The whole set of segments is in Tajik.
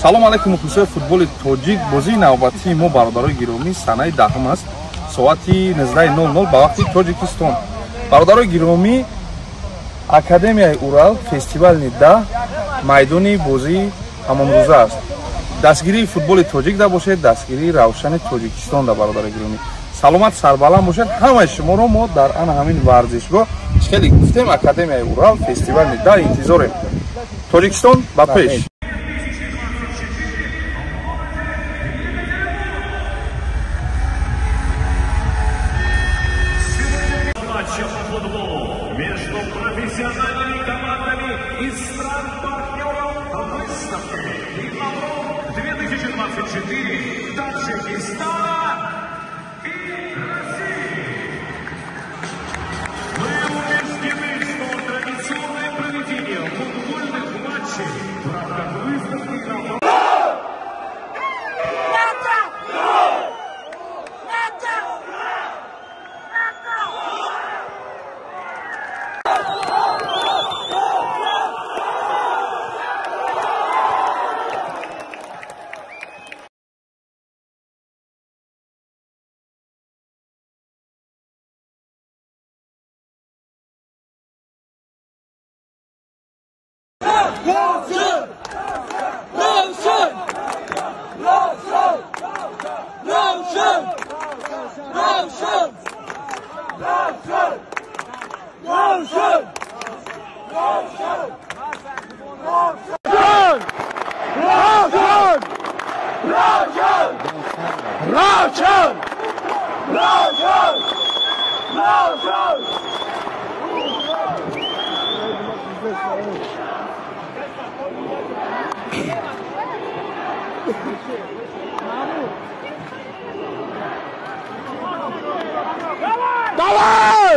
Салом алейкум мухлисои футболи тоҷик. Бозии навбатии мо бародарои гиромӣ санаи 10 аст, соати 19:00 ба вақти Тоҷикистон. Бародарои гиромӣ, Академияи Урал фестивали 10 майдони бозии ҳамонрӯза аст. Дастгирии футболи тоҷик да бошед, дастгирии Равшани Тоҷикистон да бародарои гиромӣ. Саломат сарбаланд бошед. Ҳамаи шуморо мо дар ана ҳамин варзишгоҳ хеле гуфтем Академияи Урал фестивали 10 интизорем. Тоҷикистон ба пеш. Между профессиональными командами из стран-партнеров выставки «Иннопром 2024» Таджикистана и России. Мы убеждены, что традиционное проведение футбольных матчей в рамках выставки «Иннопром» Ravshan! Ravshan! Ravshan! Ravshan! Ravshan! Ravshan! Ravshan! Ravshan! Ravshan! Ravshan! Ravshan! Ravshan! Ravshan! Давай!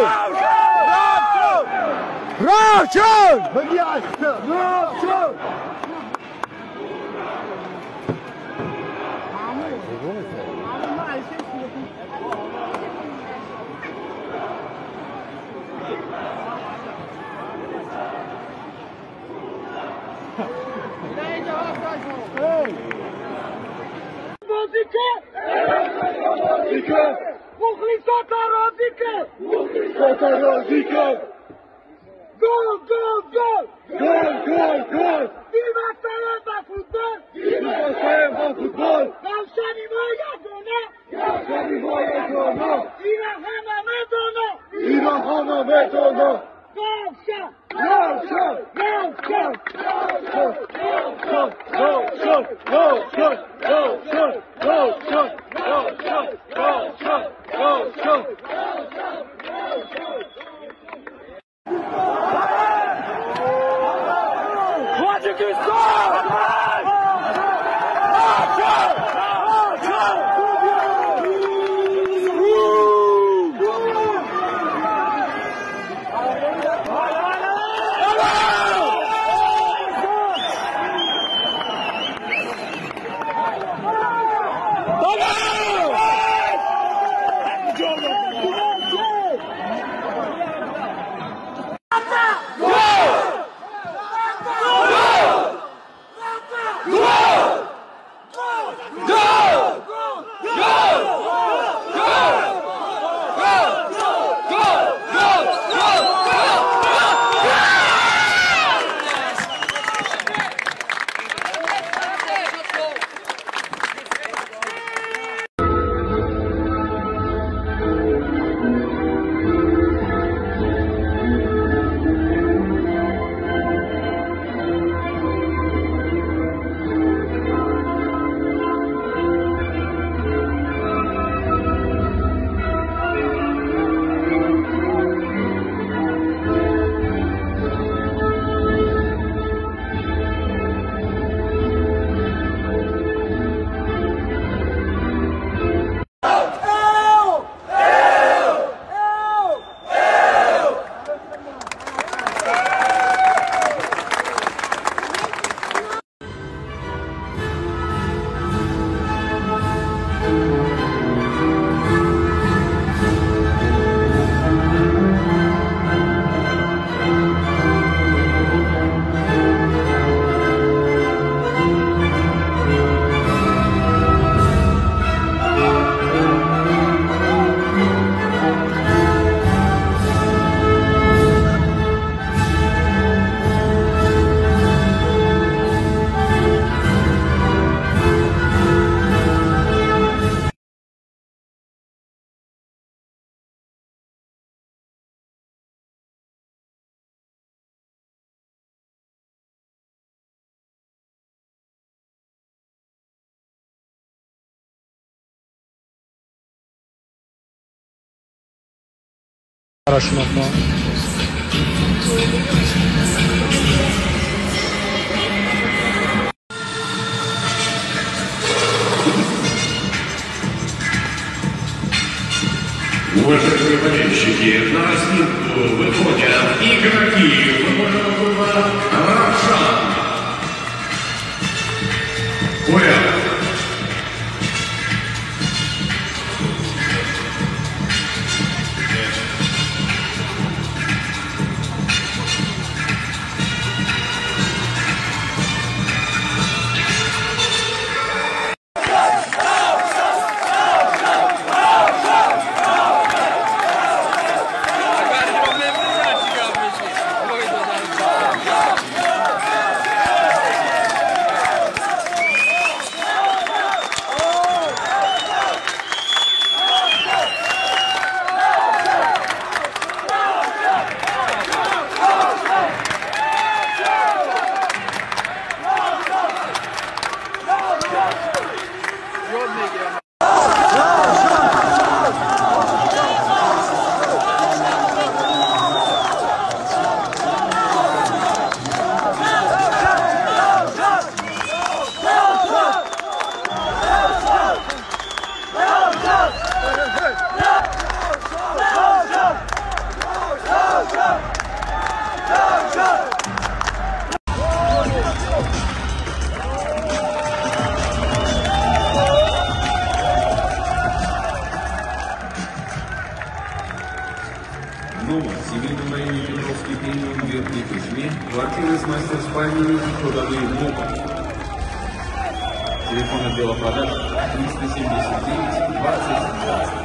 Равшан! Равшан! Gol, gol, gol! Gol, gol, gol! Viva Saeva futbol! Viva Saeva futbol! Ravshani moya gona! Ravshani moya gona! Ира хама медона! Ира хама медона! Равшан! Равшан! Равшан! Равшан! Равшан! Равшан! Равшан! Равшан! Равшан! Равшан! Равшан! Равшан! Равшанофа. Уважаемые болельщики, на разминку выходят игроки футбольного клуба «Равшан». Урал. Дома в семейном районе Петровский переулок, Верхней Пышме, квартиры с мастер-спальнями и кладовые блока. Телефон отдела продаж 379 20 20. В семейном районе Петровский переулок, Верхней Пышме, квартиры с мастер-спальнями и кладовые блока. Квартиры от 3 миллионов рублей. Телефон отдела продаж 379 20 20.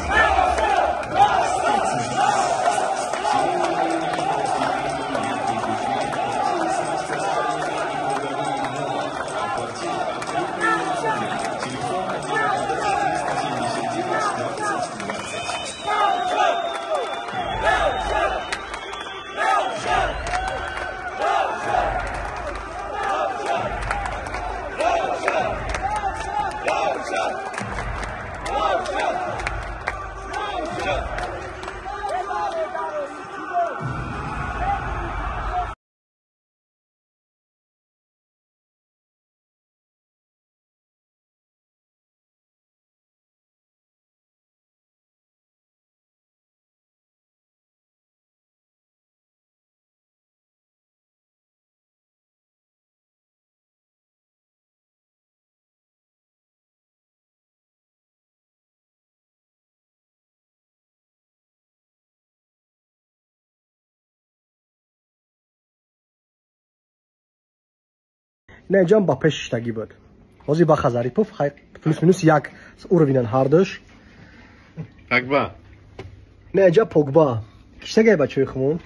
Не инҷа ба пеш шиштагӣ буд. Ҳозир ба Хазарипов плюс минус як уровенан ҳардуш. Погба. Не инҷа Погба. Киштагай бачаҳои хумон?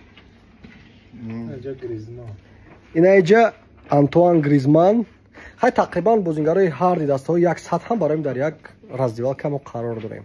Инҷа Гризман. Ина инҷа Антуан Гризман. Хай тақрибан бозингарои ҳар ди дастаҳо як сатҳ ҳам барои дар як раздевалка мо қарор дорем.